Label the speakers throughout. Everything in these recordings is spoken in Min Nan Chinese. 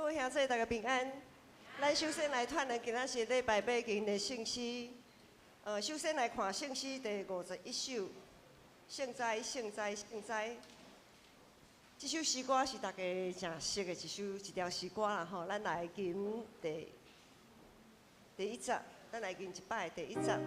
Speaker 1: 位兄弟，大家平安。咱首先來傳的今仔是禮拜八經的聖詩。首先來看聖詩第51首，聖哉，聖哉，聖哉。這首詩歌是大家誠熟的一首一條詩歌啦吼。咱來吟第一節，咱來吟一擺第一節。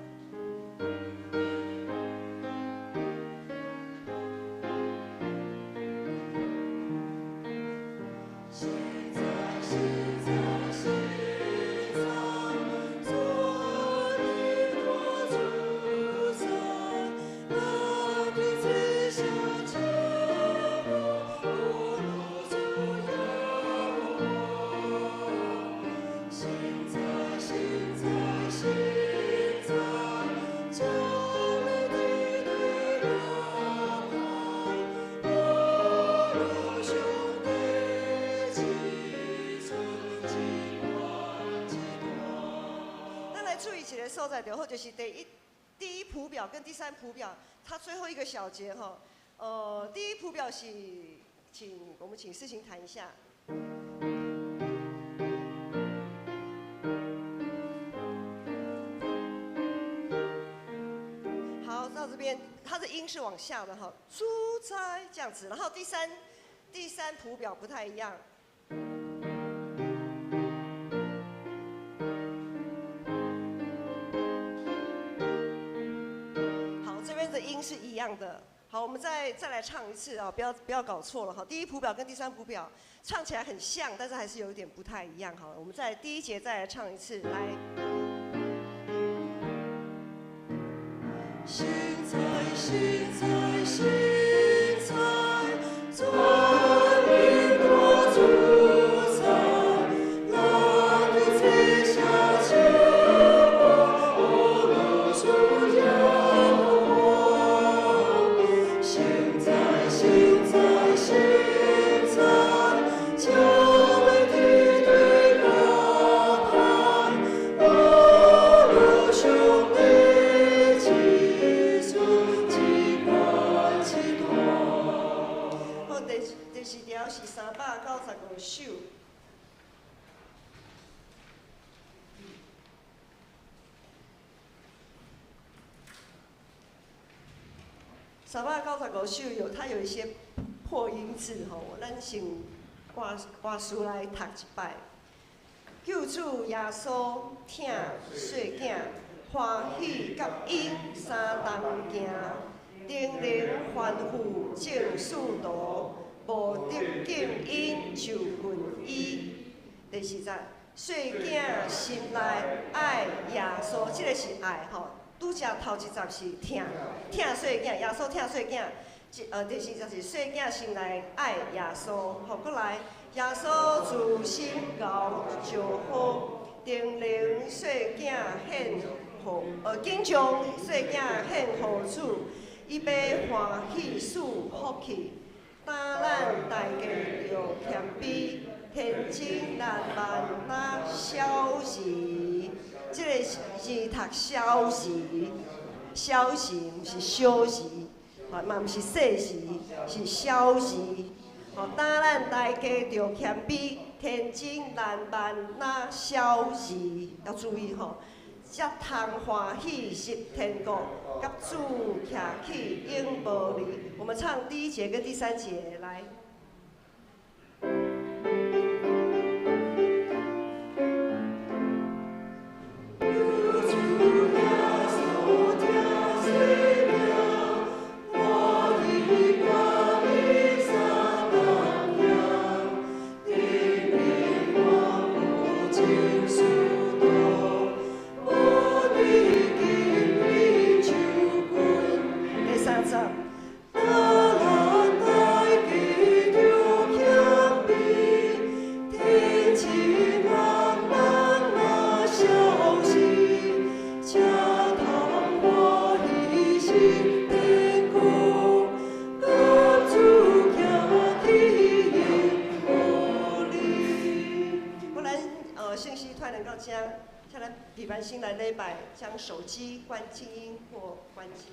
Speaker 1: 所在就好，就是第一譜表跟第三譜表，它最後一個小節哈，第一譜表是，請我們請思琴彈一下。好，到這邊，它的音是往下的哈，主哉這樣子，然後第三譜表不太一樣。音是一樣的。好，我們再來唱一次啊，不要搞錯了哈。第一譜表跟第三譜表唱起來很像，但是還是有一點不太一樣。好，我們在第一節再來唱一次，來。
Speaker 2: 聖哉，聖哉，聖哉，全能大主宰，咱的天下救我，主耶和華。聖哉，聖哉，聖哉，將來的對亞盼，阿羅兄弟至尊至寬至大。
Speaker 1: 好，第四條是395首。395首有，它有一些破音字吼，咱先歌歌詞來讀一擺。救主耶穌疼細囝，歡喜佮𪜶三同行，叮嚀吩咐眾使徒，無得禁𪜶就近伊。第四節，細囝心內愛耶穌，這個是愛吼。拄才頭一節是疼，疼細囝，耶穌疼細囝。第四節是細囝心內愛耶穌，好，閣來，耶穌慈心熬招呼，叮嚀細囝獻予，景象細囝獻予主，伊欲歡喜賜福氣，擔咱大家著謙卑，天真爛漫若小兒。這個字讀小兒，小兒毋是小兒，吼嘛毋是細兒，是小兒。吼，擔咱大家著謙卑，天真爛漫若小兒，要注意吼，才通歡喜入天國，佮主徛起永無離。我們唱第一節跟第三節來。第三節。我咱信息突然到這，請咱彼班先來禮拜，將手機關靜音或關機。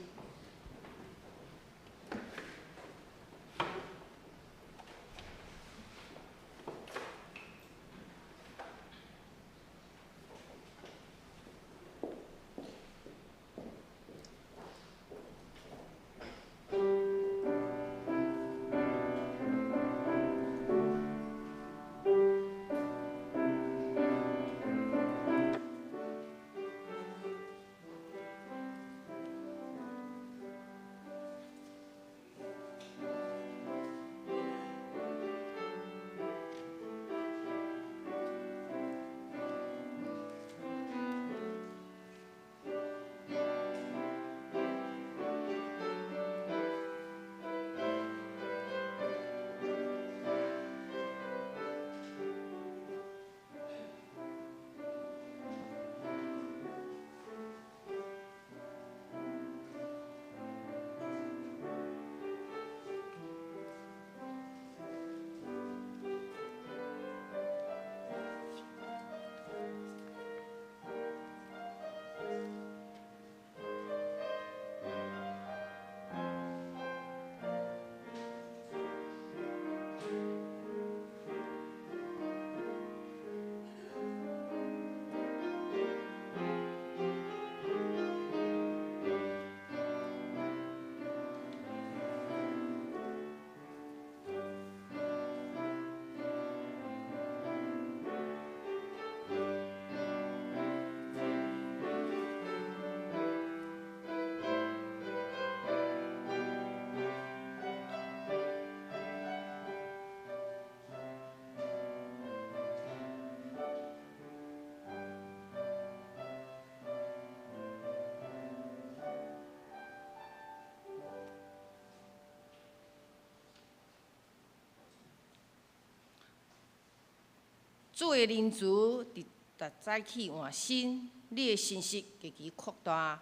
Speaker 3: 主的仁慈直直早起换新，你的信实极其擴大，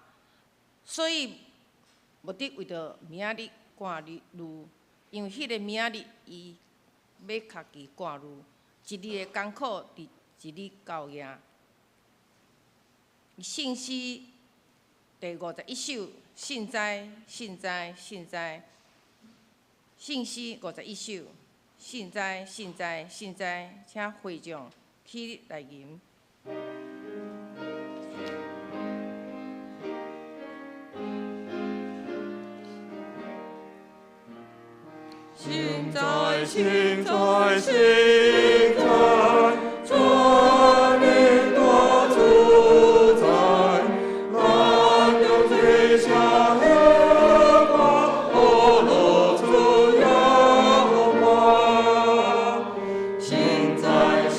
Speaker 3: 所以無得為著明仔日掛慮，因為彼个明仔日伊欲家己掛慮，一日的艱苦佇一日夠額。聖詩第51首，信哉，信哉，信哉。聖詩51首，信哉，信哉，信哉，請會眾起來吟。
Speaker 2: 信哉，信哉，信哉，全能大主宰，萬有之下和華，阿羅主耶和華。信哉，信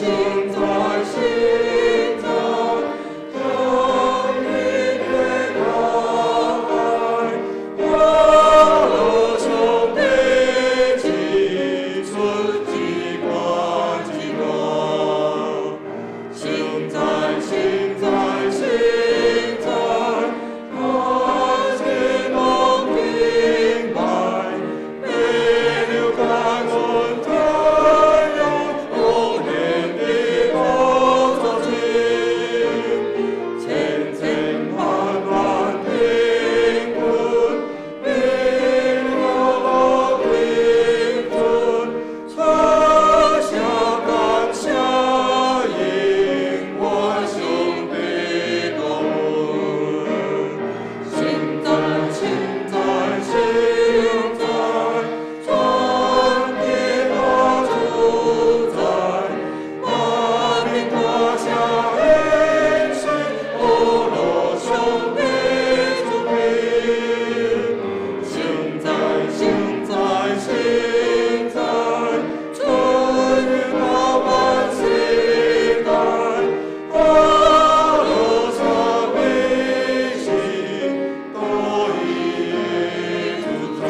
Speaker 2: 哉，信哉，天地大愛，阿羅上帝起出一關一關。信哉，信哉，信哉，萬事攏明白，沒有感恩太陽，紅蓮的寶座前，千千萬萬天軍，榮耀平尊，唱下感謝因我上帝大恩。信哉，信哉，信哉，全地大主宰，萬民大下恩賜，阿羅上帝主柄。信哉，信哉，信哉，春雨到萬世代，阿羅沙比信多以主宰。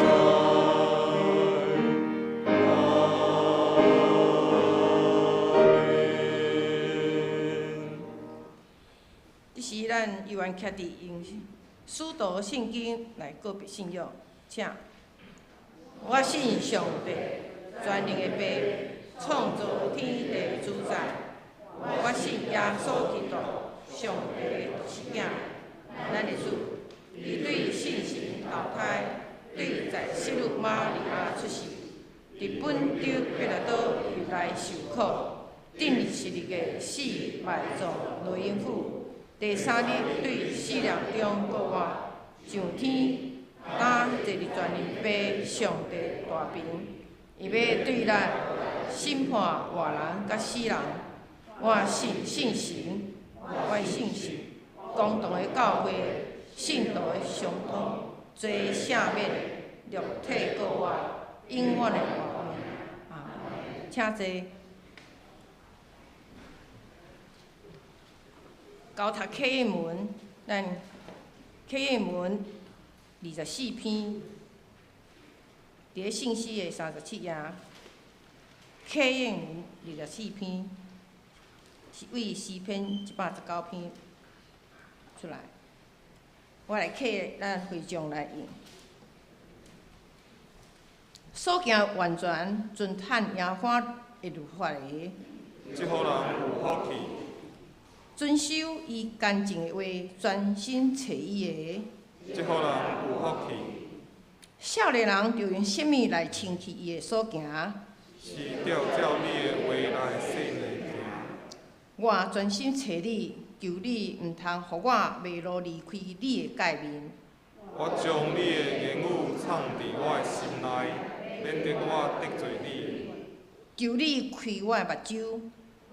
Speaker 2: 阿門。
Speaker 3: 這時咱猶原徛佇用使徒信經來告白信仰，請。我信上帝，全能的父，創造天地的主宰。我信耶穌基督，上帝的獨生囝，咱的主。伊對聖神投胎，對在聖女瑪利亞出世，佇本丟彼拉多入來受苦，釘佇十字架死埋葬落陰府，第三日對死人中復活，上天，擔坐佇全能父上帝大爿，伊欲對咱審判活人佮死人。我信聖神，我信神，公同的教會，聖徒的相通，罪赦免，肉體復活，永遠的活命。啊，請坐。交讀啟應文，咱啟應文24篇，佇咧聖詩的37頁。啟應文24篇是對詩篇119篇出來。我來啟咱會眾來用。所行完全遵趁耶和華的律法的，
Speaker 2: 這號人有福氣。
Speaker 3: 遵守伊乾淨的話，專心揣伊的，
Speaker 2: 這號人有福氣。
Speaker 3: 少年人著用啥物來清氣伊的所行？
Speaker 2: 是著照你的話來訓練行。
Speaker 3: 我專心揣你，求你毋通予我迷路離開你的誡命。
Speaker 2: 我將你的言語藏佇我的心內，免得我得罪你。
Speaker 3: 求你開我的目睭，
Speaker 2: 予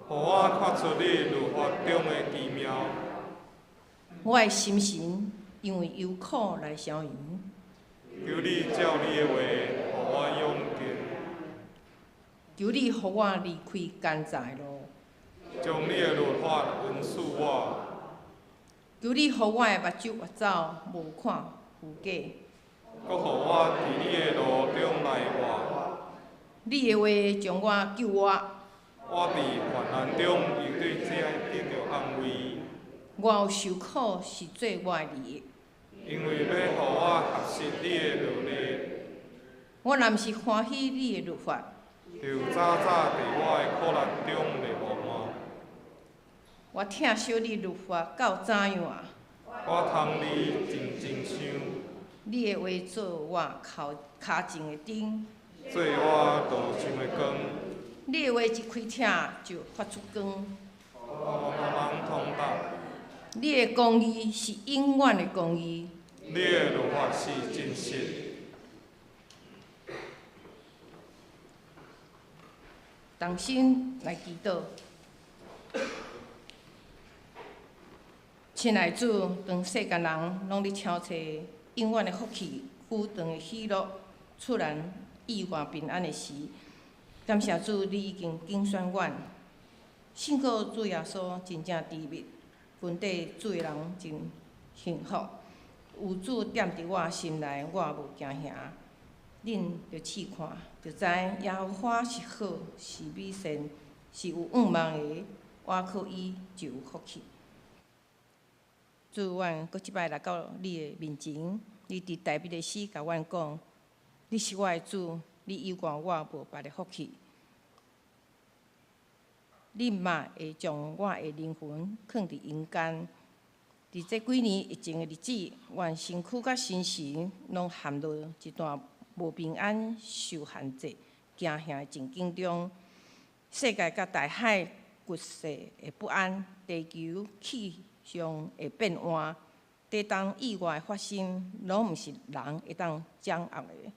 Speaker 2: 我看出你律法中的奇妙。
Speaker 3: 我的心神因為憂苦來逍遙。
Speaker 2: 求你照你的話，予我勇健。
Speaker 3: 求你予我離開奸詐的路。
Speaker 2: 將你的律法恩賜我。
Speaker 3: 求你予我的目睭越走，無看虛假。
Speaker 2: 閣予我佇你的路中來活。
Speaker 3: 你的話將我救活。
Speaker 2: 予我佇患難中，又對這得著安慰。
Speaker 3: 我有受苦是做我的利益。
Speaker 2: 因為欲予我學習你的律例。
Speaker 3: 我若毋是歡喜你的律法，
Speaker 2: 就早早佇我的苦難中滅亡啊！
Speaker 3: 我疼惜你律法到怎樣啊？
Speaker 2: 我通你真真想。
Speaker 3: 你的話做我跤前的燈，
Speaker 2: 做我路上的光。
Speaker 3: 你的話一開聽就發出光，
Speaker 2: 予我茫通達。
Speaker 3: 你的公義是永遠的公義。
Speaker 2: 你的律法是真實。
Speaker 3: 同心來祈禱。親愛主，當世間人攏咧搶揣永遠的福氣、久長的喜樂、出人意外平安的時，感謝主，你已經揀選阮。信靠主耶穌真正甜蜜，跟綴主的人真幸福。有主踮佇我心內，我無驚嚇。恁著試看，就知耶和華是好，是美善，是有向望的。倚靠伊就有福氣。主，阮閣這擺來到你的面前，你佇大衛的詩共阮講，你是我的主，你以外我無別的福氣。你嘛會將我的靈魂囥佇陰間。佇這幾年疫情的日子，阮身軀佮心神攏陷入一段無平安、受限制、驚嚇的情景中。世界佮大海局勢的不安，地球氣象的變換，地動意外的發生，攏毋是人會當掌握的。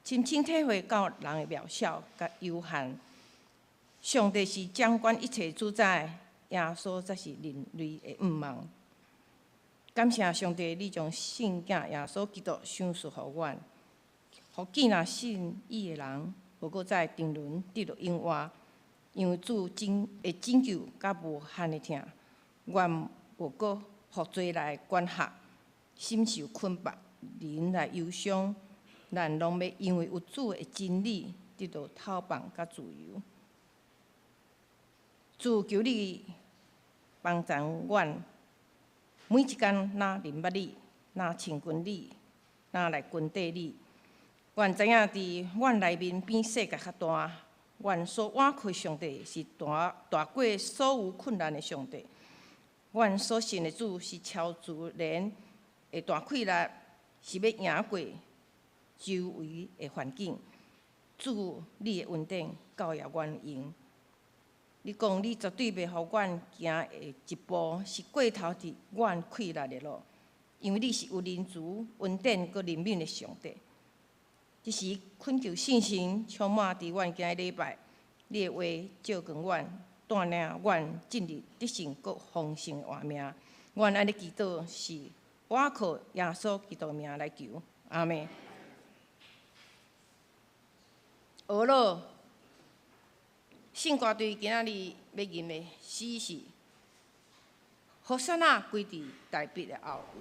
Speaker 3: 深深體會到人的渺小佮有限。上帝是掌管一切主宰，耶穌才是人類的向望。感謝上帝，你將聖子耶穌基督賞賜予阮，予見若信伊的人，無閣再沉淪得著永活。因為主拯會拯救佮無限的疼，阮無閣予罪來管轄，心受捆縛，靈來憂傷。咱攏欲因為有主的真理，得著透放佮自由。主，求你幫助阮，每一工若認捌你，若親近你，若來跟綴你。阮知影佇阮內面比世界較大，阮所倚靠上帝是大大過所有困難的上帝。阮所信的主是超自然的大氣力，是欲贏過周圍的環境。主，你的恩典夠予阮用。你講你絕對袂予阮行的一步是過頭佇阮氣力的路，因為你是有仁慈、恩典閣憐憫的上帝。這時懇求聖神充滿佇阮今日禮拜，你的話照光阮，帶領阮進入得勝閣豐盛的活命。阮按呢祈禱是倚靠耶穌基督名來求，阿們。呵咾，聖歌隊今仔日欲吟的詩是《和散那歸佇大衛的後裔》。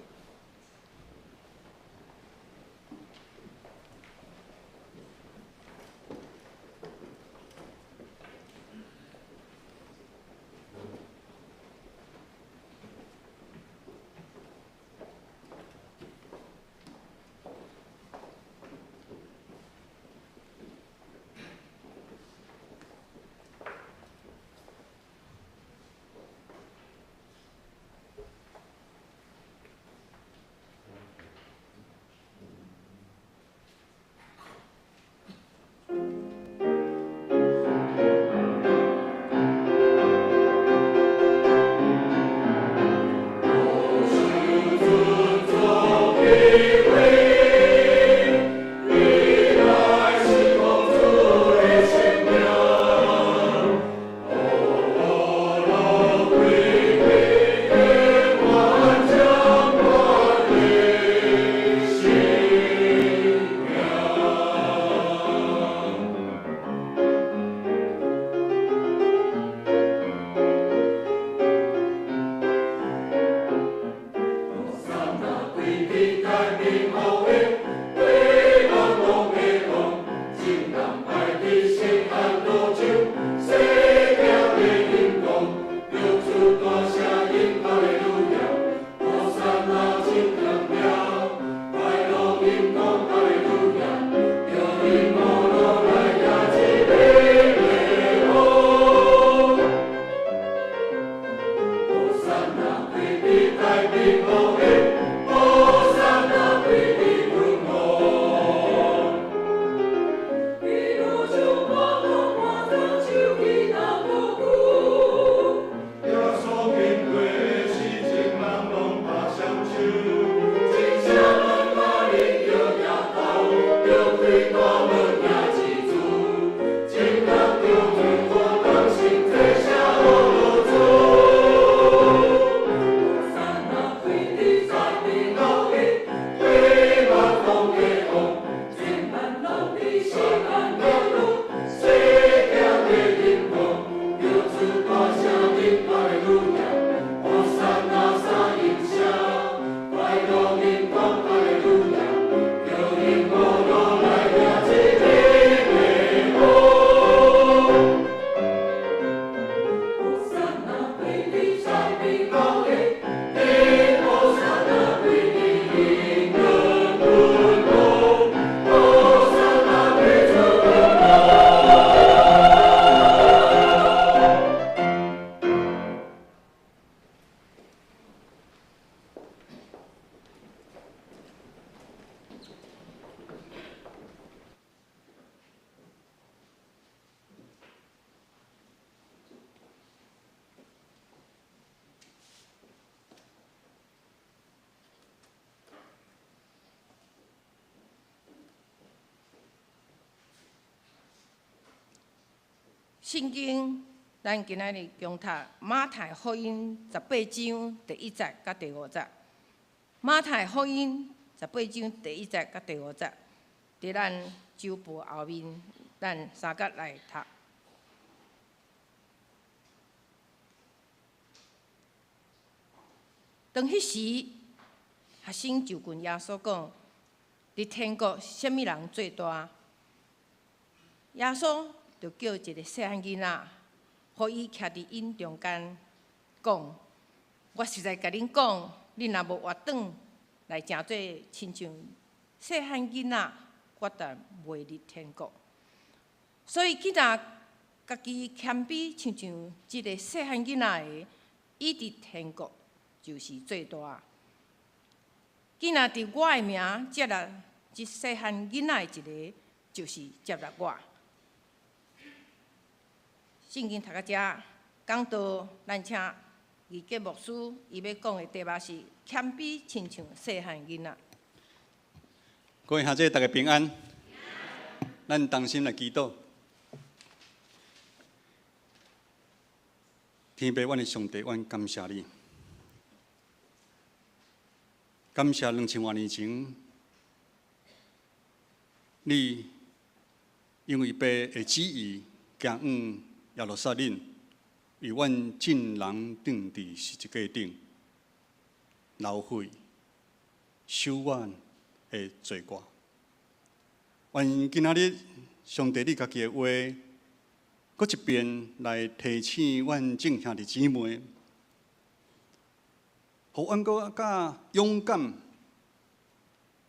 Speaker 3: 聖經，咱今仔日恭讀馬太福音十八章第一節佮第五節。馬太福音十八章第一節佮第五節，佇咱周報後面，咱相佮來讀。當彼時，學生就問耶穌講：佇天國，啥物人最大？耶穌就叫一个細漢囡仔，予伊徛佇𪜶中間，講：我實在共恁講，恁若無活轉來成做親像細漢囡仔，決斷袂入天國。所以，囡仔家己謙卑，親像這个細漢囡仔的，伊佇天國就是最大。囝仔佇我的名接納這細漢囡仔的一个，就是接納我。聖經讀到遮，講道，咱請義杰牧師，伊欲講的題目是謙卑，親像細漢囡仔。
Speaker 4: 各位兄弟，大家平安。咱同心來祈禱。天父，阮的上帝，阮感謝你，感謝2000外年前，你因為父的旨意，行往耶路撒冷，為阮眾人釘佇十字架頂，流血，贖阮的罪過。願今仔日上帝你家己的話，閣一遍來提醒阮眾兄弟姊妹，予阮閣較勇敢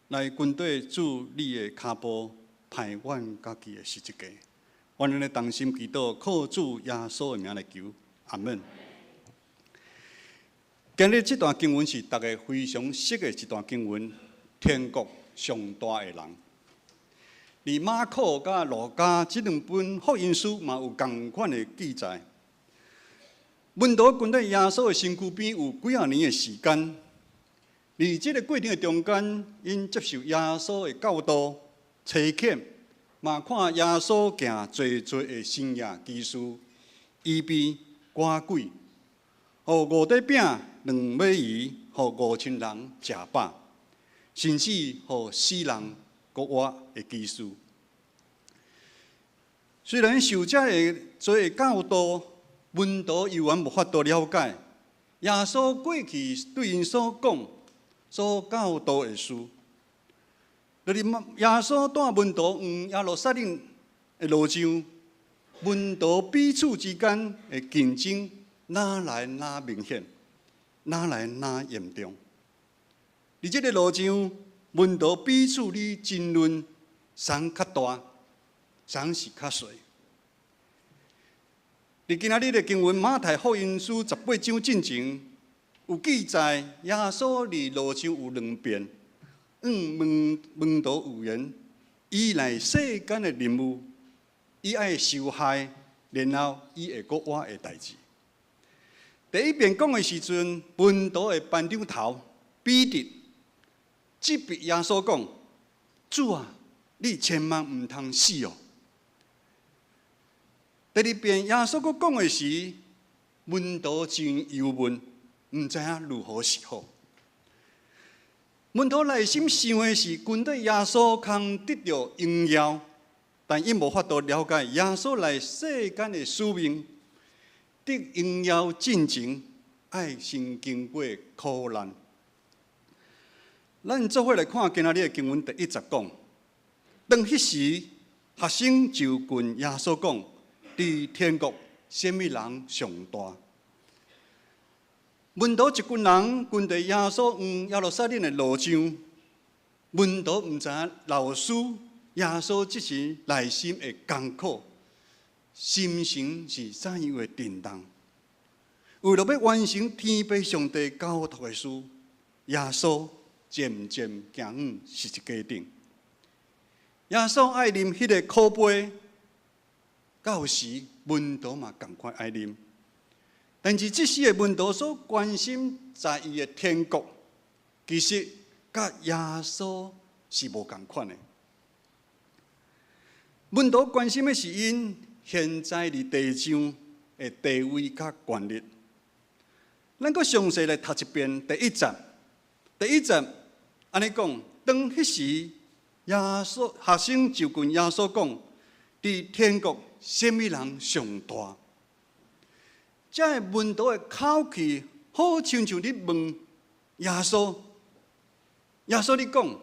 Speaker 4: 來跟綴主你的跤步，攀阮家己的十字架。阮按呢同心祈禱，靠主耶穌的名來求，阿門。今日這段經文是大家非常熟的一段經文，天國上大的人。佇馬可佮路加這兩本福音書嘛有仝款的記載。門徒跟佇耶穌的身軀邊有幾仔年的時間，佇這个過程的中間，𪜶接受耶穌的教導、差遣，嘛看耶穌行濟濟的神蹟奇事，醫病趕鬼，予五塊餅兩尾魚，予5000人食飽，甚至予死人復活的奇事。雖然受這个濟的教導，門徒猶原無法度了解耶穌過去對𪜶所講、所教導的事。就是耶穌帶門徒往耶路撒冷的路上，門徒彼此之間的競爭，愈來愈明顯，愈來愈嚴重。佇這个路上，門徒彼此咧爭論，誰較大，誰是較細。佇今仔日的經文馬太福音書十八章進前有記載，耶穌佇路上有兩遍，向門門徒預言，伊來世間的任務，伊愛受害，然後伊會閣活的代誌。第一遍講的時陣，門徒的班長頭彼得質問耶穌講：主啊，你千萬毋通死哦！第二遍耶穌閣講的時，門徒真憂悶，毋知影如何是好。門徒內心想的是，跟綴耶穌通得著榮耀，但𪜶無法度了解耶穌來世間的使命，得榮耀進前，愛先經過苦難。咱做伙來看今仔日的經文第一節講，當彼時，學生就問耶穌講：佇天國，啥物人上大？門徒一群人跟佇耶穌往耶路撒冷的路上，門徒毋知影老師耶穌這時內心的艱苦，心情是怎樣的震動。為著欲完成天父上帝交託的事，耶穌漸漸行往十字架頂。耶穌愛啉彼个苦杯，到時門徒嘛仝款愛啉。但是這時的門徒所關心在意的天國，其實佮耶穌是無仝款的。門徒關心的是𪜶 現在佇地上的地位佮權力。咱閣詳細來讀一遍第一節。第一節按呢講，當彼時，耶穌學生就問耶穌講：佇天國，啥物人上大？這个門徒的口氣，好親像咧問耶穌。耶穌咧講，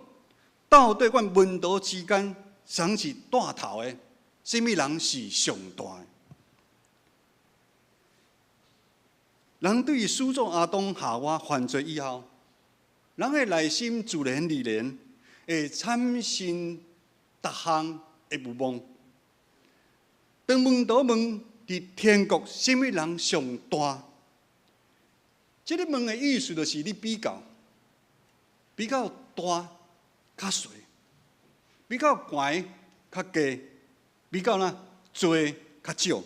Speaker 4: 到底阮門徒之間，誰是帶頭的？啥物人是上大的？人對始祖亞當夏娃犯罪以後，人的內心自然而然會產生逐項的欲望。當門徒問佇天國啥物人上大，這個問的意思就是咧比較，比較大較細，比較懸較低，比較啦濟較少。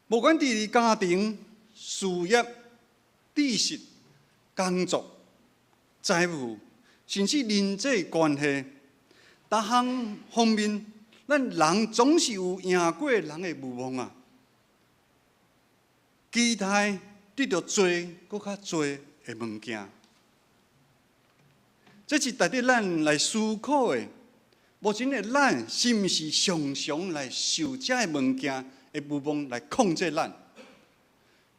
Speaker 4: 無管佇家庭、事業、知識、工作、財富，甚至人際關係，逐項方面，咱人總是有贏過人的欲望啊！期待得著濟閣較濟的物件，這是值得咱來思考的。目前的咱是毋是常常來受這个物件的欲望來控制咱？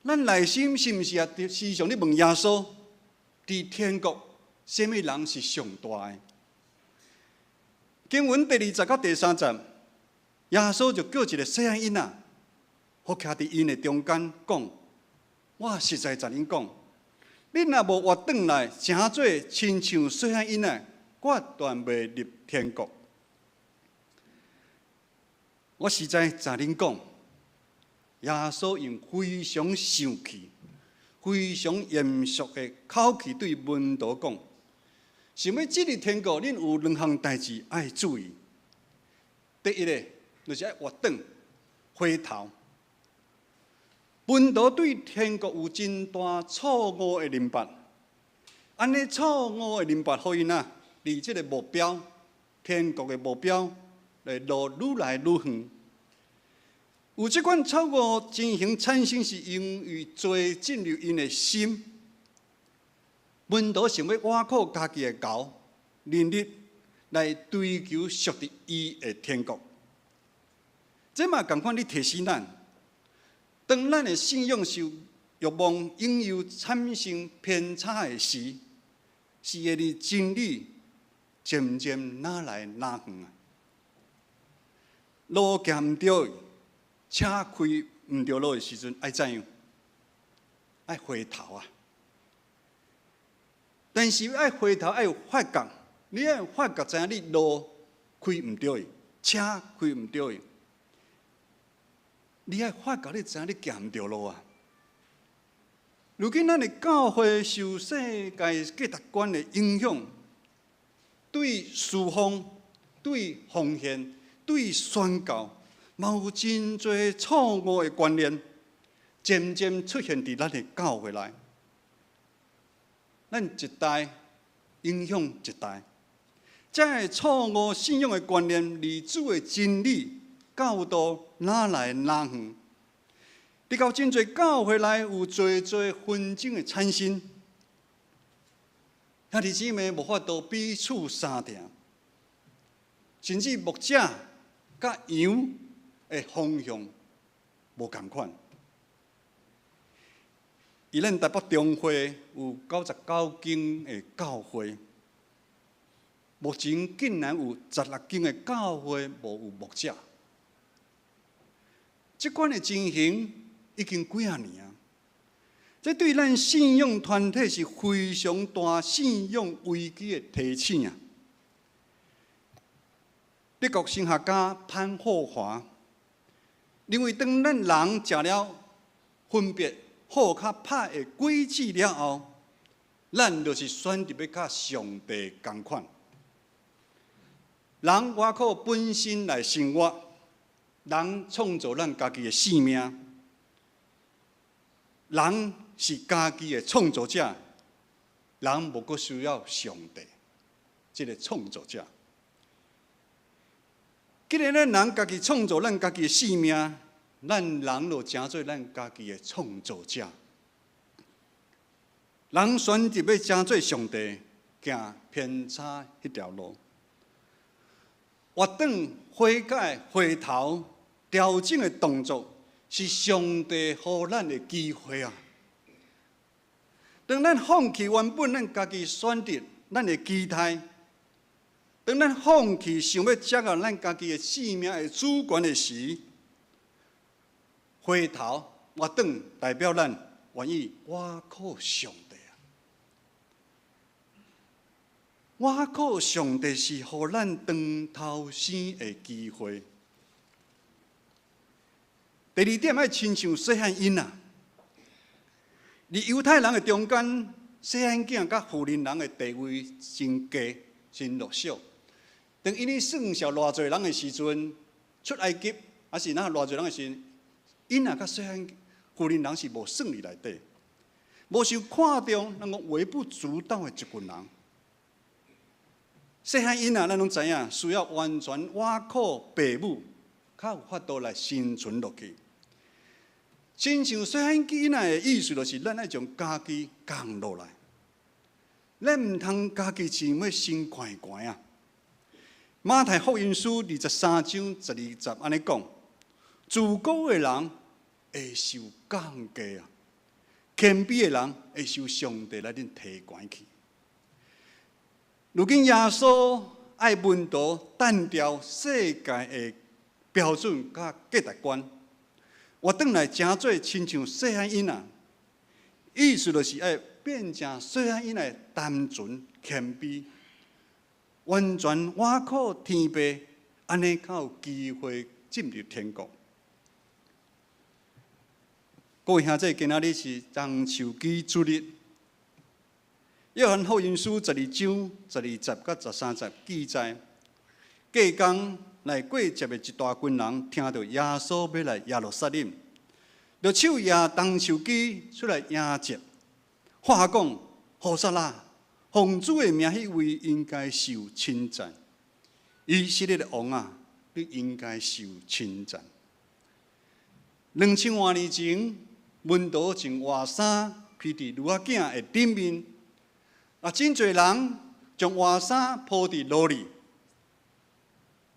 Speaker 4: 咱內心是毋是也時常咧問耶穌？佇天國，啥物人是上大的？經文第二節到第三節，耶穌就叫一个細漢囡仔，予徛佇𪜶的中間講：我實在共恁講，恁若無活轉來，成做親像細漢囡仔，決斷袂入天國。我實在共恁講，耶穌用非常生氣、非常嚴肅的口氣對門徒講：想欲進入天國，恁有兩項代誌愛注意。第一个就是愛活轉回頭。門徒對天國有真大錯誤的認捌，按呢錯誤的認捌，予𪜶啊，離這个目標，天國的目標，的路愈來愈遠。有這款錯誤情形產生，是因為罪進入𪜶的心。門徒想欲倚靠家己的猴能力來追求屬佇伊的天國。這嘛仝款咧提醒咱，當咱的信仰受欲望引誘產生偏差的時，是會離真理漸漸愈來愈遠啊。路行毋對，車開毋對路的時陣，愛怎樣？愛回頭啊！但是愛回頭愛有發覺，你愛發覺知影你路開毋對，車開毋對，你愛發覺你知影你行毋對路啊！如今咱的教會受世界價值觀的影響，對事奉、對奉獻、對宣教，嘛有真濟錯誤的觀念，漸漸出現佇咱的教會內。咱一代影響一代，這个錯誤信仰的觀念，離主的真理教導愈來愈遠。直到真濟教會內有濟濟紛爭的產生，兄弟姊妹無法度彼此相疼，甚至牧者佮羊的方向無仝款。佇咱台北中會有99間的教會，目前竟然有16間的教會無有牧者。這款的情形已經幾仔年啊！這對咱信仰團體是非常大信仰危機的提醒啊！德國神學家潘霍華認為，當咱人食了分別好佮歹的果子了後，咱就是選擇欲佮上帝仝款。人倚靠本身來生活，人創造咱家己的性命，人是家己的創造者，人無閣需要上帝這个創造者。既然咱人家己創造咱家己的性命，咱人就成做咱家己的創造者。人選擇欲成做上帝，行偏差彼條路，回轉悔改、回頭調整的動作，是上帝予咱的機會啊！當咱放棄原本咱家己選擇咱的期待，當咱放棄想欲掌握咱家己的性命的主權的時，回頭回轉代表咱願意倚靠上帝啊！倚靠上帝是予咱轉頭生的機會。第二點愛親像細漢囡仔，佇猶太人的中間，細漢囝佮婦人人的地位真低，真弱小。當𪜶咧算數偌濟人的時陣，出埃及，抑是若偌濟人的時陣，囡仔佮細漢婦人人是無算佇內底，無受看重，咱講微不足道的一群人。細漢囡仔，咱攏知影，需要完全倚靠爸母，較有法度來生存落去。親像細漢囡仔的意思，就是咱愛將家己降落來，咱毋通家己想欲先懸懸啊。馬太福音書23章12節按呢講：自高的人會受降低啊，謙卑的人會受上帝來恁提懸去。如今耶穌愛門徒擲掉世界的標準佮價值觀，回轉來成做親像細漢囡仔，意思就是愛變成細漢囡仔單純謙卑，完全倚靠天父，按呢較有機會進入天國。各位兄弟，今仔日是棕樹枝主日。約翰福音書12章12節佮13節記載，隔工來過節的一大群人，聽著耶穌欲來耶路撒冷，就手攑棕樹枝出來迎接，喊講：和散那，奉主的名彼位應該受稱讚。以色列的王啊，你應該受稱讚。2000外年前，門徒穿活衫披佇驢仔囝的頂面，啊，真濟人將活衫鋪佇路裡，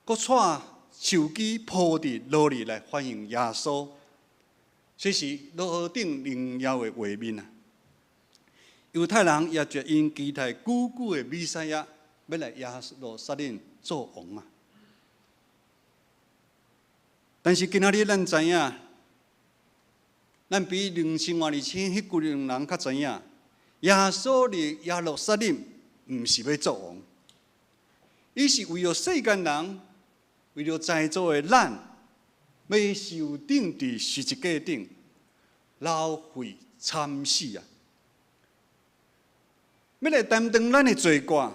Speaker 4: 閣帶樹枝鋪佇路裡來歡迎耶穌。這是何等榮耀的畫面啊！猶太人也絕𪜶期待久久的彌賽亞欲來耶路撒冷做王啊！但是今仔日咱知影，咱比2000外年前彼群人較知影，耶穌佇耶路撒冷毋是欲做王，伊是為著世間人，為著在座的咱，欲受釘佇十字架頂，流血慘死啊！欲來擔當咱的罪過，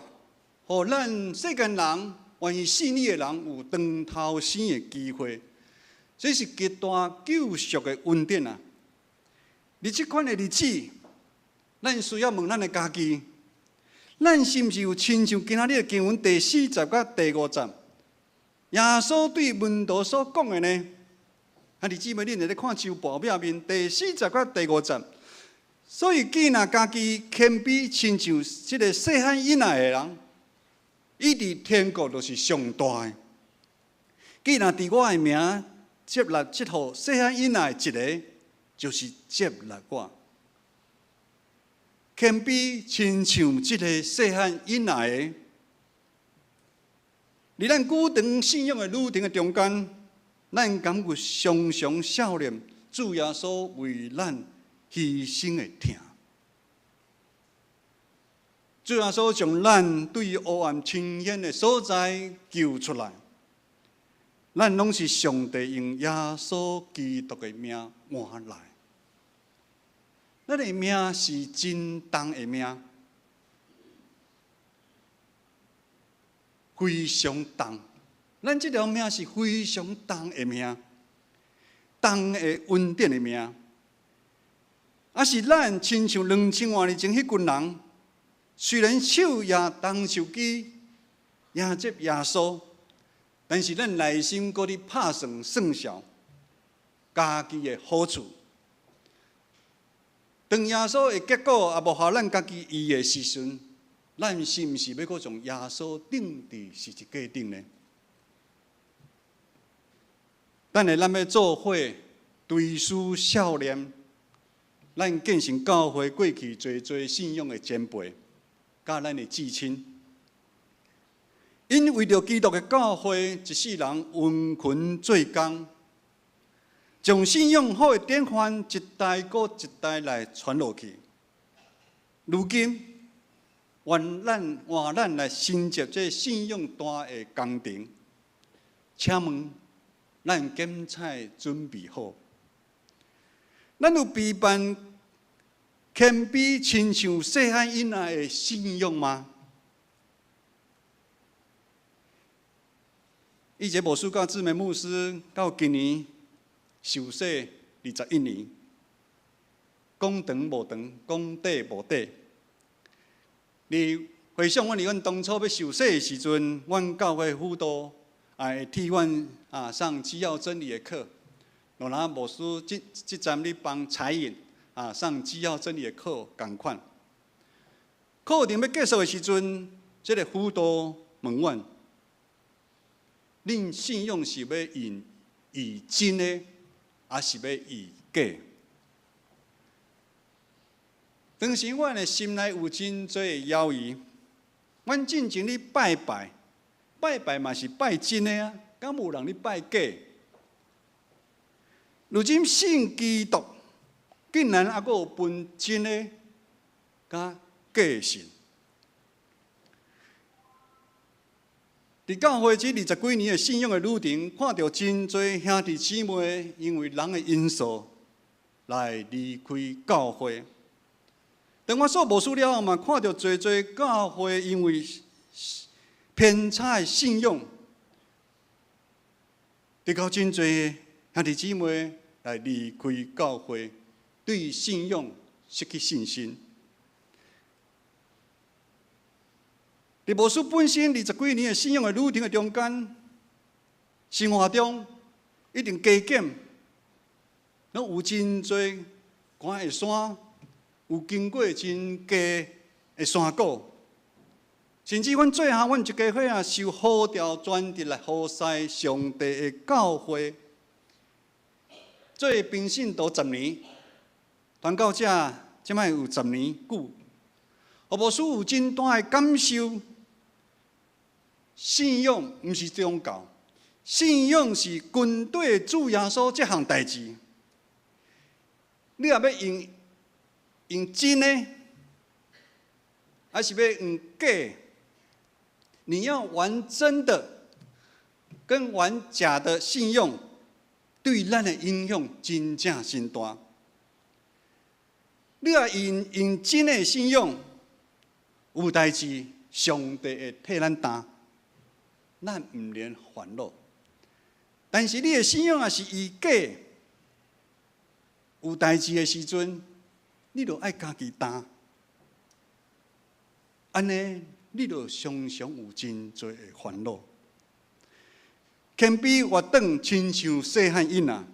Speaker 4: 予咱世間人願意信伊的人有轉頭生的機會，這是極大救贖的恩典啊！佇這款的日子，咱需要問咱的家己：咱是毋是有親像今仔日的經文第四節佮第五節，耶穌對門徒所講的呢？啊，弟姊妹，恁會咧看周報表面第四節佮第五節。所以，既若家己謙卑，親像這个細漢囡仔的人，伊佇天國就是上大的。既若佇我的名接納這號細漢囡仔的一个，就是接納我。謙卑親像這个細漢囡仔的，佇咱久長信仰的旅程的中間，咱敢有常常想念主耶穌為咱犧牲的疼。主耶穌將咱對黑暗深淵的所在救出來，咱攏是上帝用耶穌基督的命換來。咱的命是真重的命，非常重。咱這條命是非常重的命，重的恩典的命。啊，是咱親像2000外年前彼群人，雖然手攑棕樹枝迎接耶穌，但是咱內心閣咧拍算算數，家己的好處。當耶穌的結果也無予咱家己意的時陣，咱是毋是欲閣將耶穌釘佇十字架頂呢？等下咱欲做伙追思少年，咱建成教會過去濟濟信仰的前輩，佮咱的至親，𪜶為著基督的教會，一世人殷勤做工，將信仰好的典範一代閣一代來傳落去。如今，換咱換咱來承接這信仰大的工程，請問咱敢才準備好？咱有備辦謙卑親像細漢囡仔的信仰嗎？以前牧師佮志明牧師到今年受洗21年，講長無長，講短無短。你回想阮佇阮當初欲受洗的時陣，阮教會輔導啊會替阮啊上基要真理的課。羅拿牧師這這陣咧幫彩穎啊上基要真理的課仝款。課程欲結束的時陣，這个輔導問阮：恁信仰是欲用以真的，抑是欲以假？當時阮的心內有真濟的猶豫。阮進前咧拜拜，拜拜嘛是拜真的啊，敢有人咧拜假？如今信基督，竟然猶閣有分真的佮假信。佇教會這二十幾年的信仰的旅程，看著真濟兄弟姊妹因為人的因素來離開教會。當我做牧師了後嘛，看著濟濟教會因為偏差的信仰，得到真濟兄弟姊妹來離開教會，對信仰失去信心。佇牧師本身二十幾年的信仰的旅程的中間，生活中一定加減，攏有真濟懸的山，有經過真低的山谷，甚至阮最後，阮一家伙仔受呼召全職來服侍上帝的教會，做平信徒十年，傳到這，這擺有十年久，予牧師有真大的感受。信仰毋是宗教，信仰是跟綴主耶穌這項代誌。你若欲用用真的，還是欲用假？你要玩真的，跟玩假的信仰，對咱的影響真正真大。你若用用真的信仰，有代誌，上帝會替咱擔。咱毋免煩惱，但是你的信仰若是以假，有代誌的時陣，你就愛家己擔，按呢，你就常常有真濟的煩惱。謙卑活轉，親像細漢囡仔，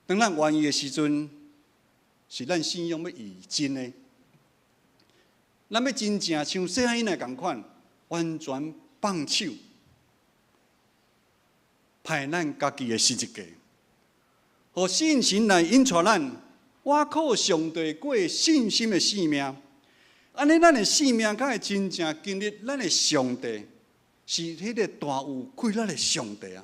Speaker 4: 當咱願意的時陣，是咱信仰欲以真的，咱欲真正像細漢囡仔仝款。完全放手，派咱家己的十字架，予聖神來引帶咱，倚靠上帝過信心的生命。按呢，咱的生命才會真正經歷咱的上帝是彼个大有氣力的上帝啊！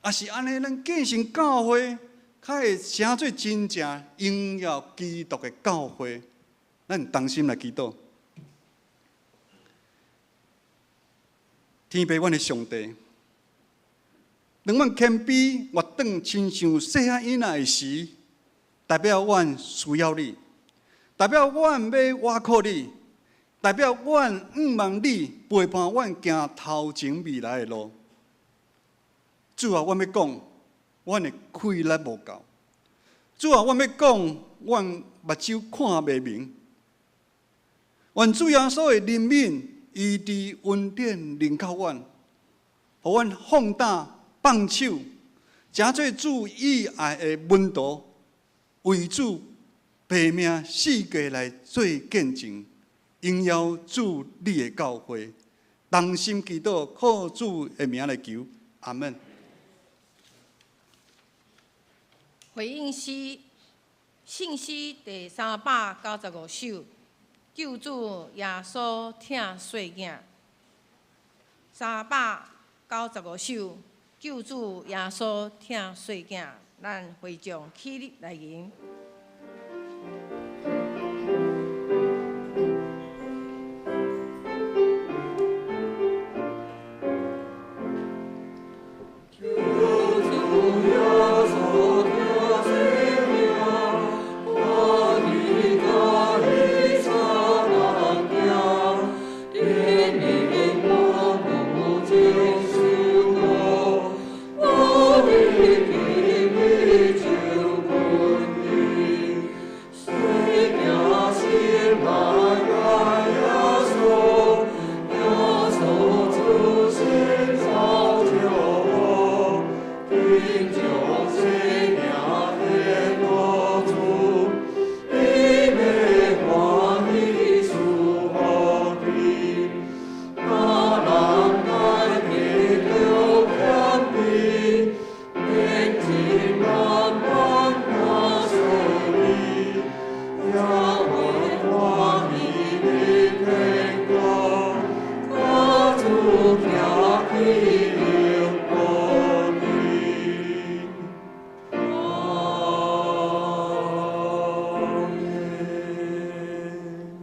Speaker 4: 也是按呢，咱建成教會，才會成做真正榮耀基督的教會。咱同心來祈禱。天父，阮的上帝，當阮謙卑活轉，親像細漢囡仔的時，代表阮需要你，代表阮欲倚靠你，代表阮向望你陪伴阮行頭前未來的路。主啊，阮欲講，阮的氣力無夠。主啊，阮欲講，阮目睭看袂明。願主耶穌的憐憫。醫治恩典臨到阮，予阮放膽放手，成做主意愛的門徒，為主拼命四界來做見證，榮耀主你的教會。同心祈禱，靠主的名來求，阿門。
Speaker 3: 回應詩，聖詩第395首，救主耶穌疼細囝。395首，救主耶穌疼細囝，咱會眾起立來迎。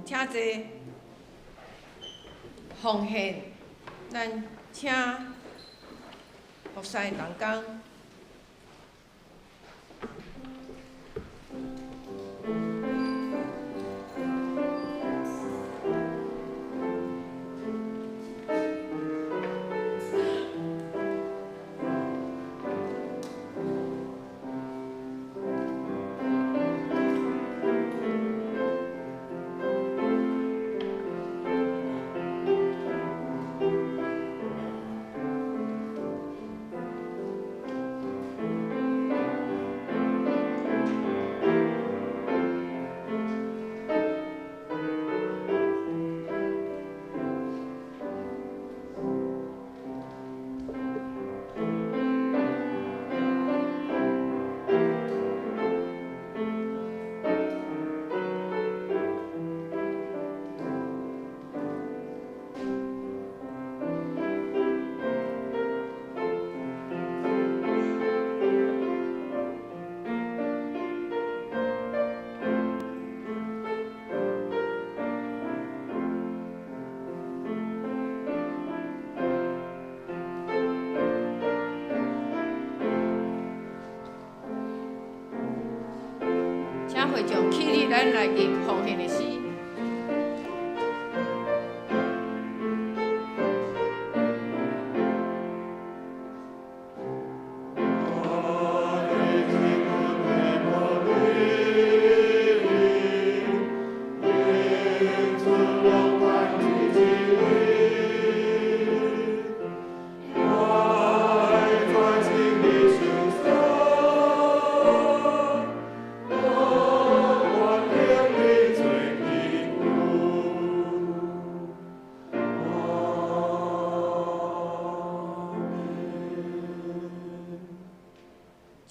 Speaker 3: 請坐。奉獻，咱請服侍同工。請會眾起立，咱來吟奉獻的詩。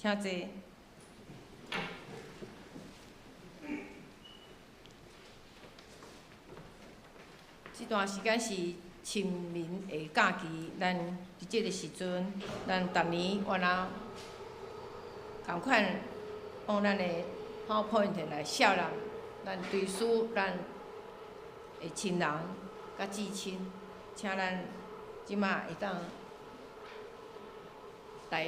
Speaker 3: 請坐。這段時間是清明的假期，咱佇這个時陣，咱逐年原來仝款用咱的 PowerPoint 來笑納咱追思咱的親人佮至親，請咱這馬會當來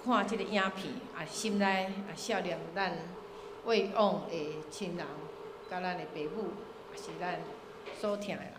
Speaker 3: 看這个影片，啊，心內也想念咱過往的親人，佮咱的爸母，也是咱所疼的人。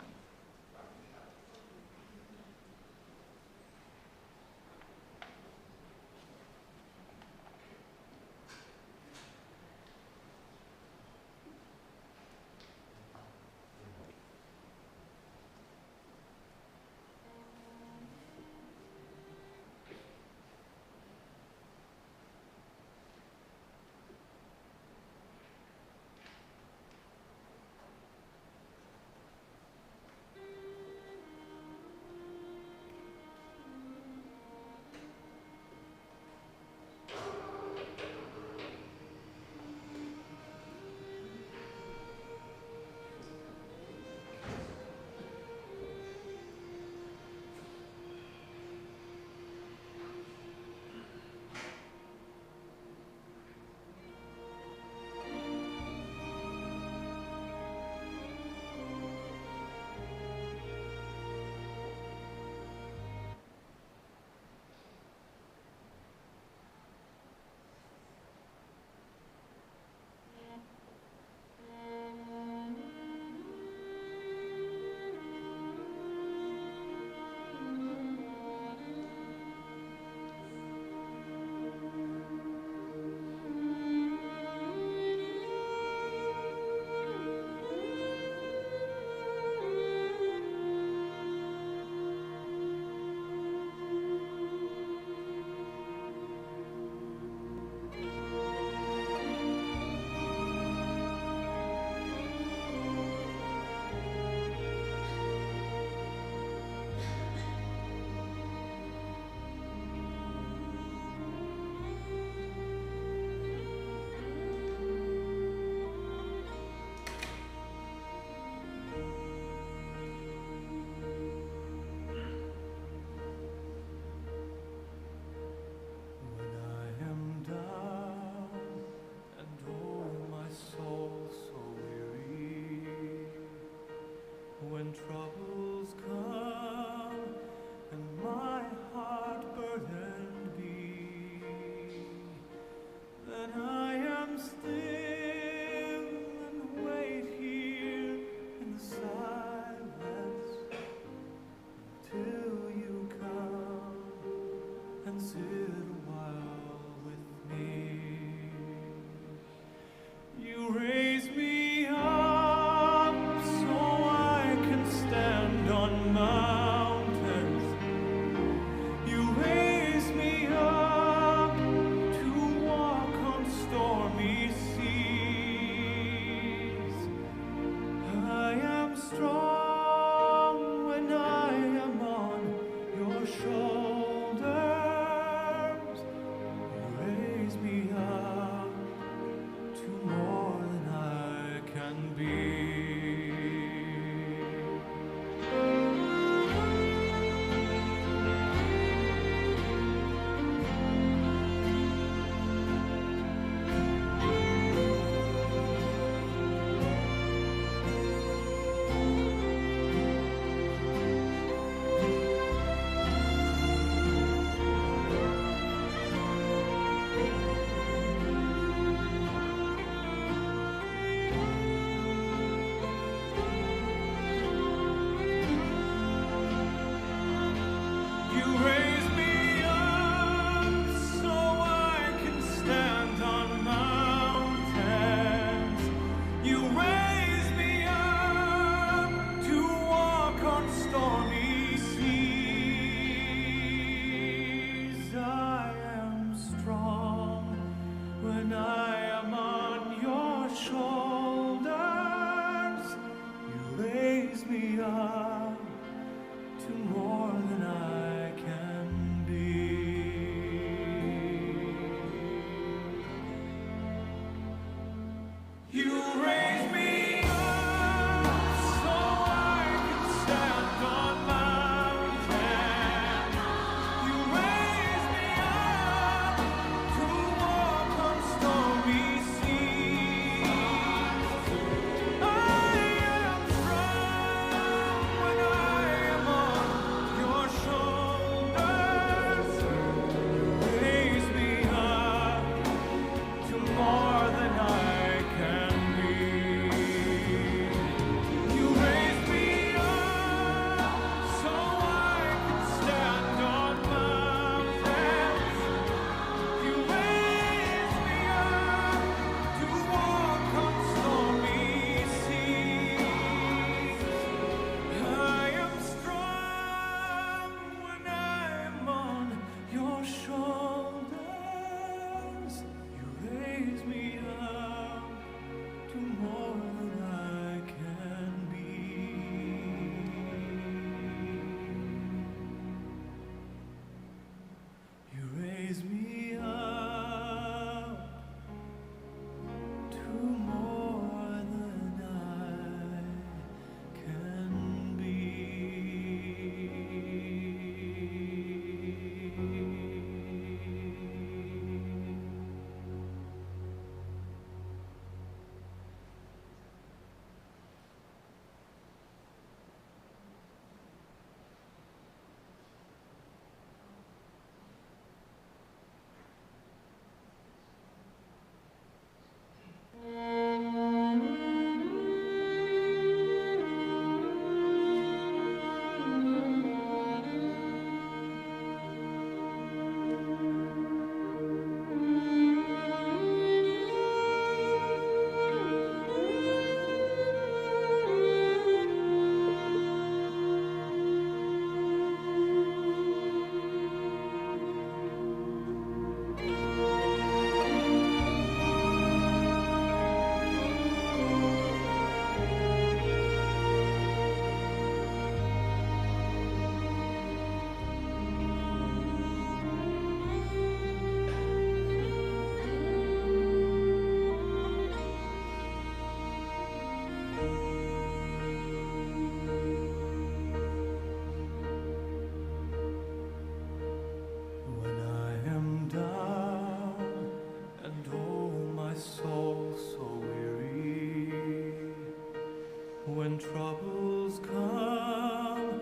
Speaker 5: When troubles come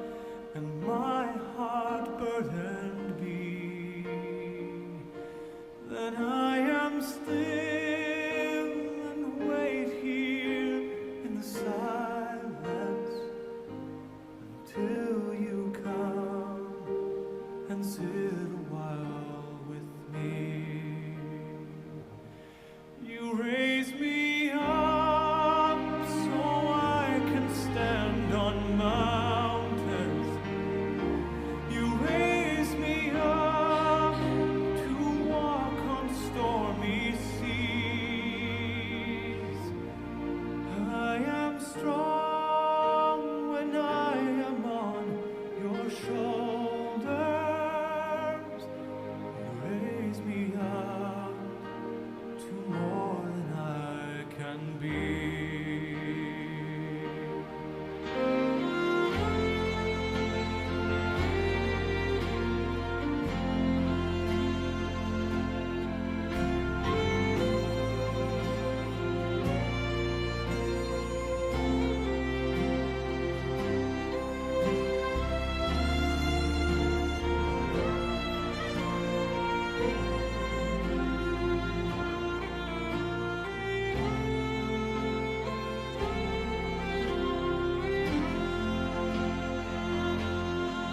Speaker 5: and my heart burdened be, then I am still and wait here in the silence until you come and sit a while with me. You raise me up so I can stand on mountains. You raise me up to walk on stormy seas. I am strong when I am on your shoulders. You raise me up to more than I can be.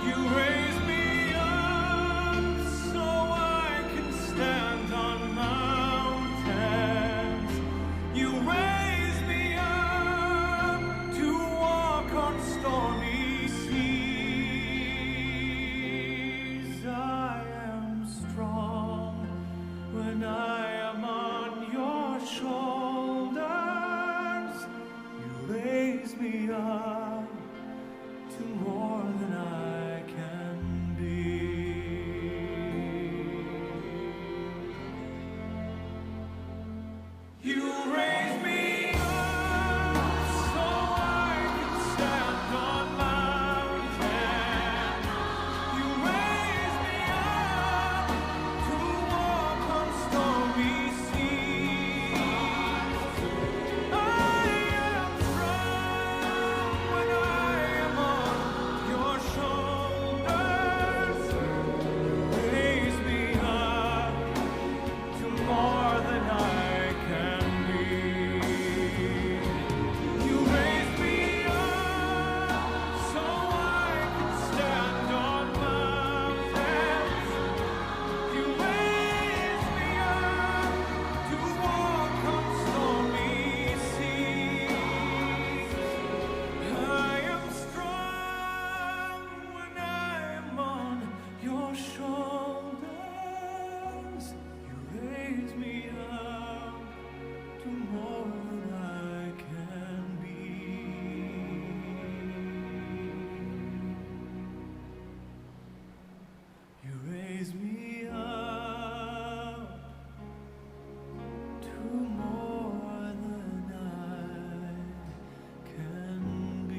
Speaker 5: You raise me up so I can stand on mountains. You raise me up to walk on stormy seas. I am strong when I am on your shoulders. You raise me up to more than I can be. You raise me up so I can stand on mountains. You raise me up to walk on stormy seas. I am strong when I am on your shoulders. Raise me up to more than I can be. You raise me up so I can stand on mountains. You raise me up to walk on stormy seas. I am strong when I am on your shoulders. You raise me up to more than I can be. You raise me up to more than I can be.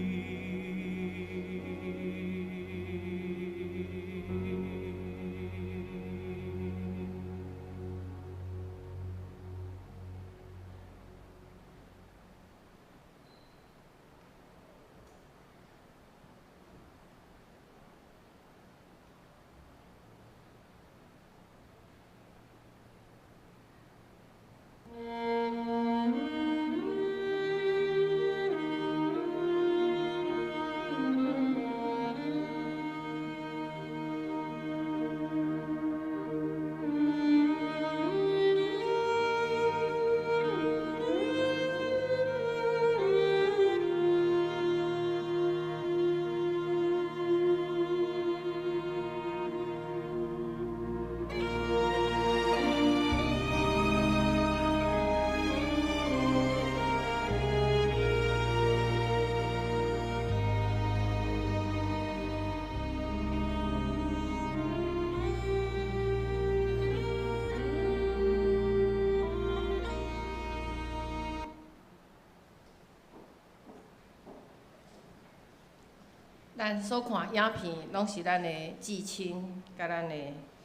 Speaker 3: 咱所看影片，攏是咱的至親，佮咱的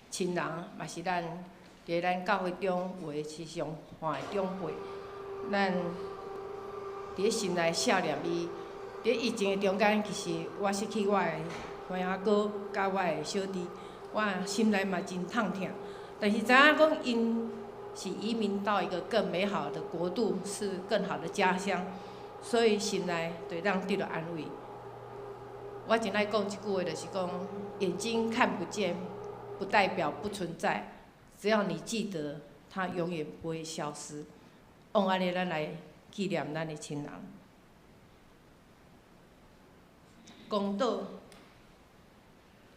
Speaker 3: 親人，嘛是咱佇咱教會中有的時常看的長輩。咱佇咧心內想念伊，佇疫情的中間，其實我失去我的番仔哥佮我的小弟，我心內嘛真痛疼。但是知影講𪜶是移民到一個更美好的國度，是更好的家鄉，所以心內就會當得到安慰。我真愛講一句話，就是講眼睛看不見，不代表不存在，只要你記得，它永遠不會消失。用按呢，咱來紀念咱的親人。公道，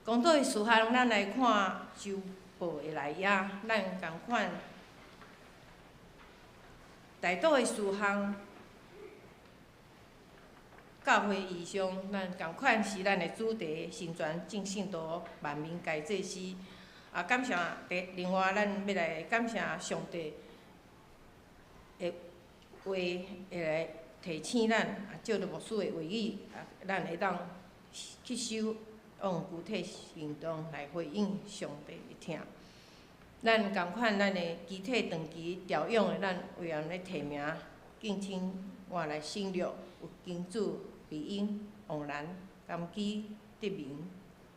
Speaker 3: 公道的事項，咱來看周報的內頁，咱仝款代禱的事項，教會異象，咱仝款是咱的主題，成全眾聖徒，萬民皆祭司。啊，感謝第另外，咱欲來感謝上帝的話，會來提醒咱，啊，借著牧師的話語，啊，咱會當吸收，用具體行動來回應上帝的疼。咱仝款，咱的肢體長期調養的，咱委員咧提名，敬請我來省略，有金主、美英、王蘭、甘基、德明、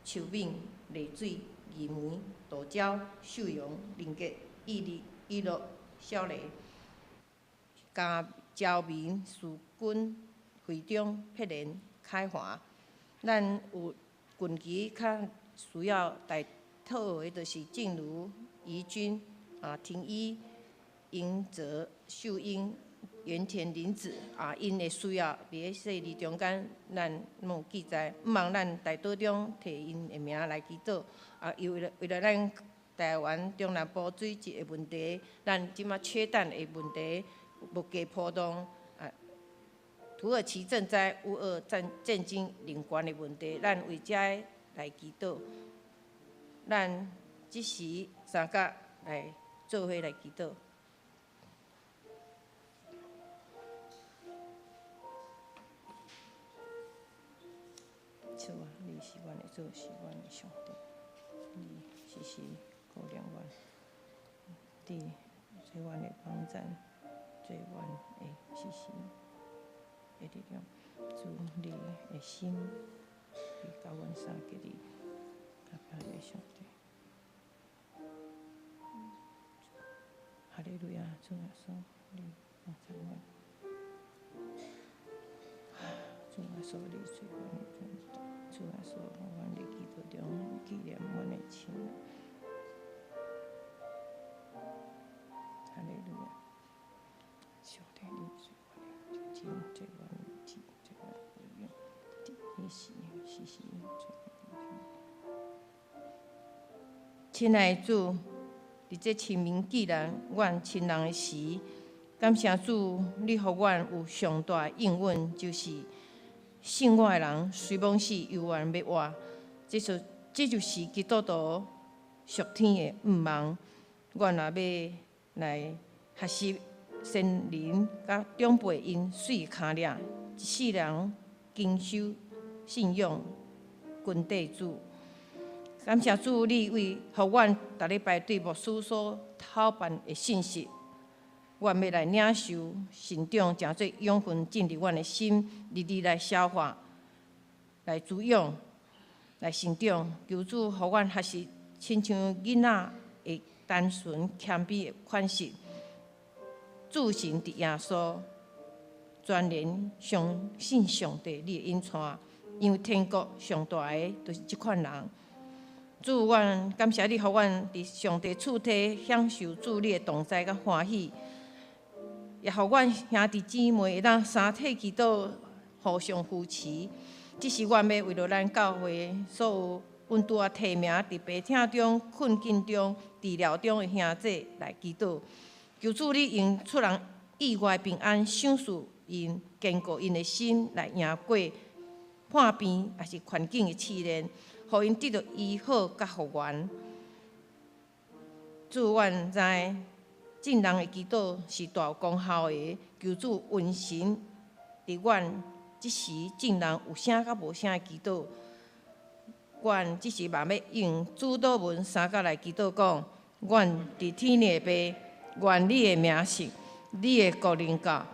Speaker 3: 秋敏、麗水、義梅、杜娇、秀容、林杰、毅力、伊樂、小麗、江昭明、淑君、惠中、佩蓮、凱華。咱有近期較需要代禱的，就是靜茹、怡君、啊婷一、英澤、秀英、原田玲子啊，𪜶的需要佇咧細膩中間，咱攏有記載。毋茫咱代禱中提𪜶的名來祈禱。啊，又為了咱台灣中南部水質的問題，咱這馬缺氮的問題，物價波動。土耳其賑災、烏俄戰爭、人權的問題，咱為這个來祈禱。咱這時三甲來做伙來祈禱。主啊，你是阮的主，是阮的上帝，你時時顧念阮，你做阮的幫贊，做阮的時時的力量。主，你的心，你佮阮相結連，感謝上帝。哈利路亞，主耶穌，你幫贊阮。主耶穌，你做阮的主，主耶穌，阮佇祈禱中紀念阮的親人。哈利路亞，上帝，你做阮的救主，做阮的主，做阮的保養，你是時時做阮的力量。親愛的主，佇這清明紀念阮親人的時，感謝主，你予阮有上大的應允，就是信我的人雖罔死，猶原欲活。這就是基督徒屬天的向望。阮也欲來學習先人佮長輩𪜶媠跤領，一世人堅守信仰，跟綴主。感謝主，你為予阮逐禮拜對牧師所討辦的信息，阮欲來領受成長，成做養分進入阮的心，日日來消化，來滋養，來成長。求主予阮學習，親像囡仔的單純謙卑的款式，注神佇耶穌，全然相信上帝你的引帶，因為天國上大的就是這款人。主，阮感謝你，予阮佇上帝厝體享受主你的同在佮歡喜，也予阮兄弟姊妹會當三體祈禱，互相扶持。這是阮欲為著咱教會所有阮拄仔提名佇病痛中、困境中、治療中的兄弟來祈禱。求主你用出人意外平安賞賜𪜶，堅固𪜶的心來贏過破病，抑是環境的試煉。予𪜶得著醫好佮復原。主，阮知眾人的祈禱是大有功效的。求主溫神佇阮這時眾人有聲佮無聲的祈禱。阮這時嘛欲用主禱文三甲來祈禱講：阮佇天的父，願你的名聖，你的國臨到，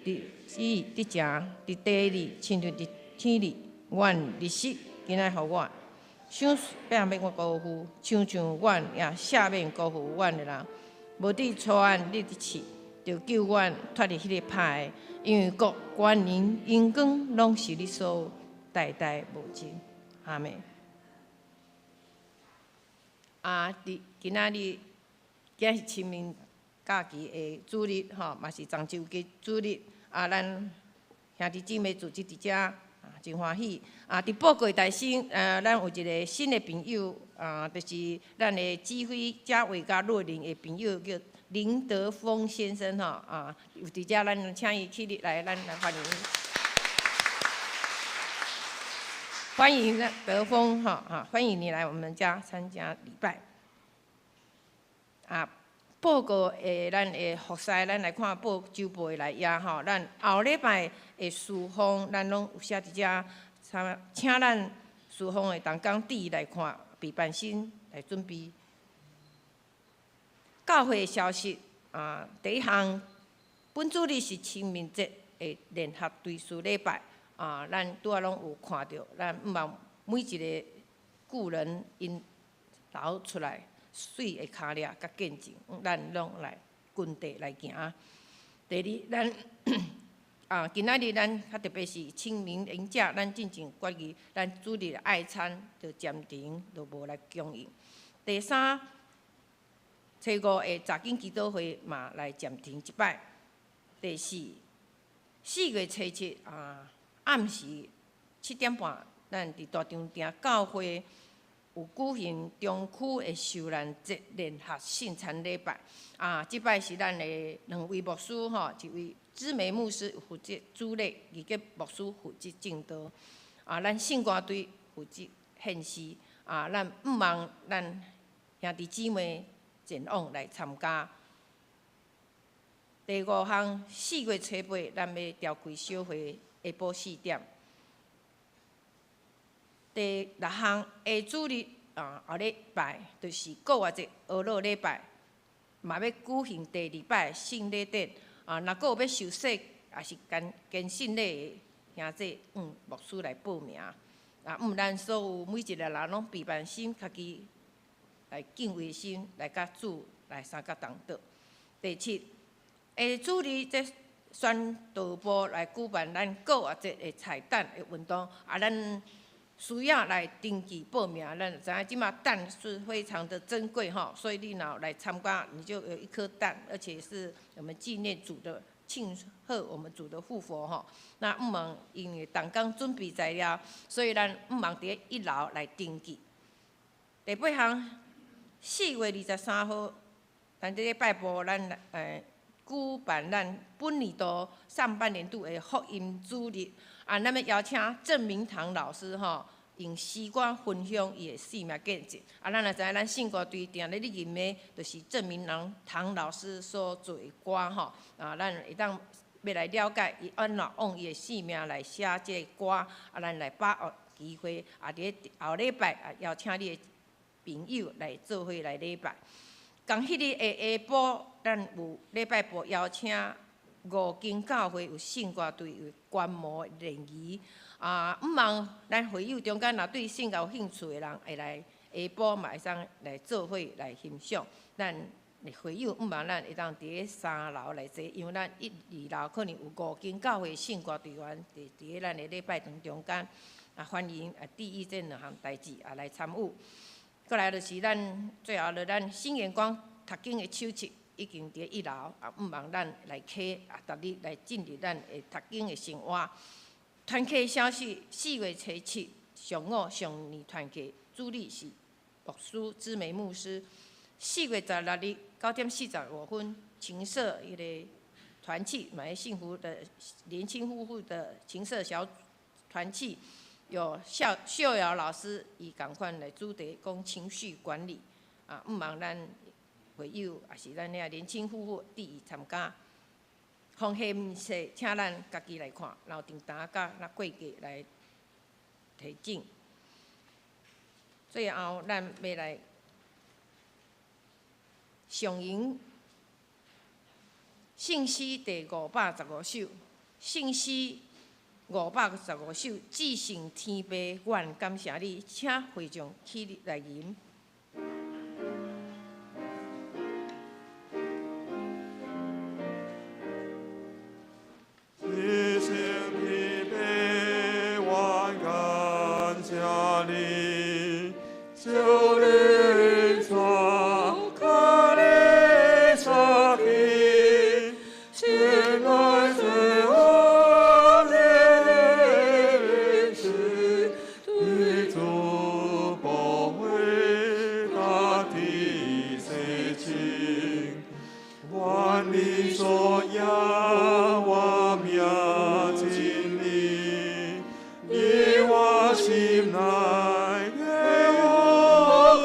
Speaker 3: 佇死佇食佇地裡，親像佇天裡。願日食今仔予我，賞免欲我辜負，親像阮也赦免辜負阮的人。無得帶阮入試，著救阮脫離彼个歹的，因為國權能榮光攏是你所有，代代無盡。阿們。啊，佇今仔日，今仔是清明假期的主日吼，嘛是中秋節主日。啊，咱兄弟姊妹聚集佇遮，啊，真歡喜。啊，佇報告大先，咱有一個新的朋友，啊，就是咱的指揮嘉偉佮若琳的朋友，叫林德峰先生吼。啊，有佇遮，咱請伊起立來，咱來歡迎。歡迎德峰哈哈，歡迎你來我們家參加禮拜。啊，報告的咱的服侍，咱來看報週報的內頁吼，咱後禮拜的事奉，咱攏有寫佇遮，請咱事奉的同工佇來看，備辦心來準備。教會消息啊，第一項，本主日是清明節的聯合追思禮拜。啊，咱拄仔攏有看著，咱毋望每一个故人𪜶留出來媠的跤跡佮見證，咱攏來跟綴來行。第二，咱啊，今仔日咱較特別是清明連假，咱進前決議，咱主日愛餐就暫停，就無來供應。第三，初五的查經祈禱會嘛來暫停一擺。第四，4月初7啊，暗時7點半，咱佇大長埕教會有舉行中區的受難節聯合聖餐禮拜。啊，這擺是咱的兩位牧師吼，一位姊妹牧師負責主禮，二級牧師負責證道。啊，咱聖歌隊負責獻詩。啊，咱毋望咱兄弟姊妹前往來參加。第五項，4月初8，咱欲召開小會。下晡4點。第六項，下主日啊，後禮拜就是復活節呵咾禮拜，嘛欲舉行第二擺聖禮典。啊，若閣有欲受洗，抑是堅信禮的兄弟，向牧師來報名。啊，毋咱所有每一个人攏備辦心，家己來敬畏心來佮主來相佮同禱。第七，下主日這宣道部來舉辦咱復活節的彩蛋的運動，啊，咱需要來登記報名。咱知影這馬蛋是非常的珍貴吼，所以你若來參加，你就有一顆蛋，而且是我們紀念主的慶賀我們主的復活吼。那毋望因為同工準備材料，所以咱毋望佇一樓來登記。第八項，4月23號，咱佇咧拜步，咱舉辦咱本年度上半年度的福音主日，啊，咱欲邀請鄭明堂老師吼，用詩歌分享伊的生命見證。啊，咱也知影咱聖歌隊定咧咧吟的，就是鄭明堂老師所做的歌吼。啊，咱會當欲來了解伊按怎用伊的生命來寫這個歌，啊，咱來把握機會，啊，佇咧後禮拜啊，邀請你的朋友來做伙來禮拜。仝彼日的下晡，咱有禮拜部邀請五間教會有聖歌隊有觀摩練習。啊，毋望咱會友中間若對聖樂有興趣的人，會來下晡嘛會使來做伙來欣賞。咱會友毋望咱會當佇咧三樓來坐，因為咱一、二樓可能有五間教會聖歌隊員佇咧咱的禮拜堂中間。啊，歡迎啊，注意這兩項代誌啊來參與。過來就是咱最後就咱新眼光讀經的手冊已經佇一樓，啊，毋望咱來揢啊，逐日來進入咱的讀經的生活。團契消息，4月初7上午上年團契主禮是牧師姊妹牧師。4月16日9點45分，情色彼个團契，買幸福的年輕夫婦的情色小團契。有秀秀瑤老師伊仝款來主題講情緒管理，啊，毋望咱會友抑是咱遐年輕夫婦佇伊參加。風險冊，請咱家己來看，然後訂單佮那過節來提醒。最後，咱欲來上吟聖詩第515首，圣诗515首，至圣天父，愿感谢你，请会众起立来吟。
Speaker 2: 至圣天父，愿感谢你，求你带我来杀去，亲爱主我的灵魂，对主宝贵大地洗净，愿你所仰我命真理，你我心内的我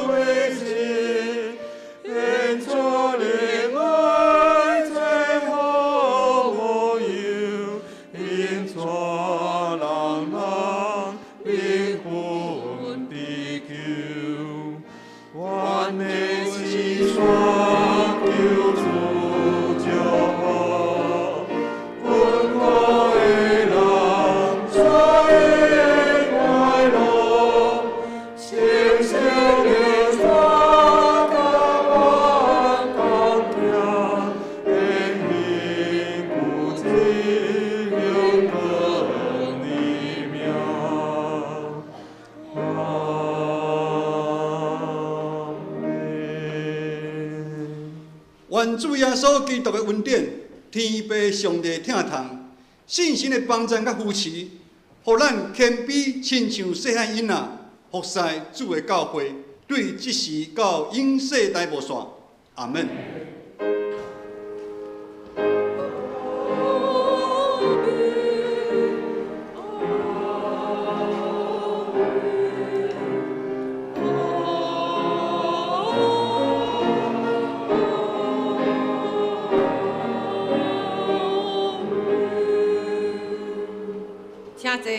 Speaker 2: 归心，愿主的爱最好无忧，因带人人灵魂得救，愿的是山求主祝福，困苦的人才会快乐，星星的主甲我同行，言行不止荣光你名。阿门。
Speaker 4: 愿主耶稣基督的恩典、天父上帝疼痛、圣神的帮助佮扶持，予咱谦卑，亲像细汉囡仔，服侍主的教诲，对这时到永世代无散。阿门。
Speaker 3: 请坐。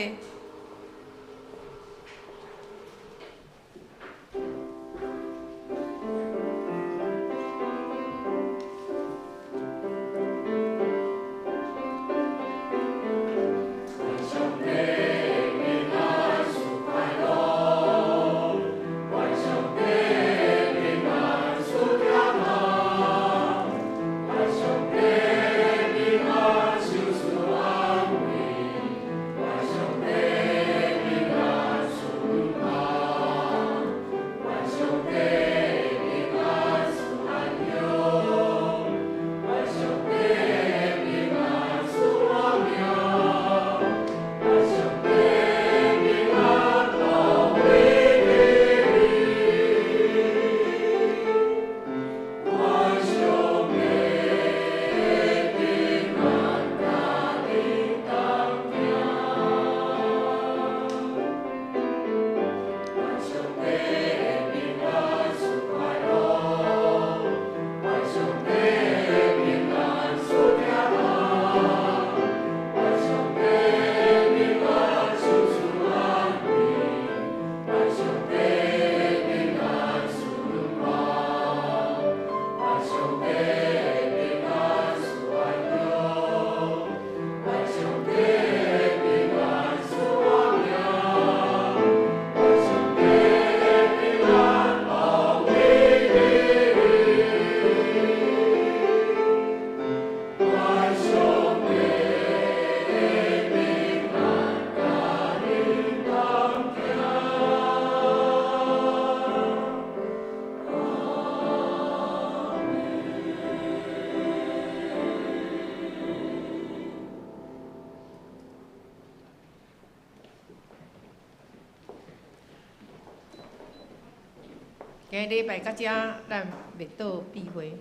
Speaker 3: 今日礼拜到遮，咱默祷闭会。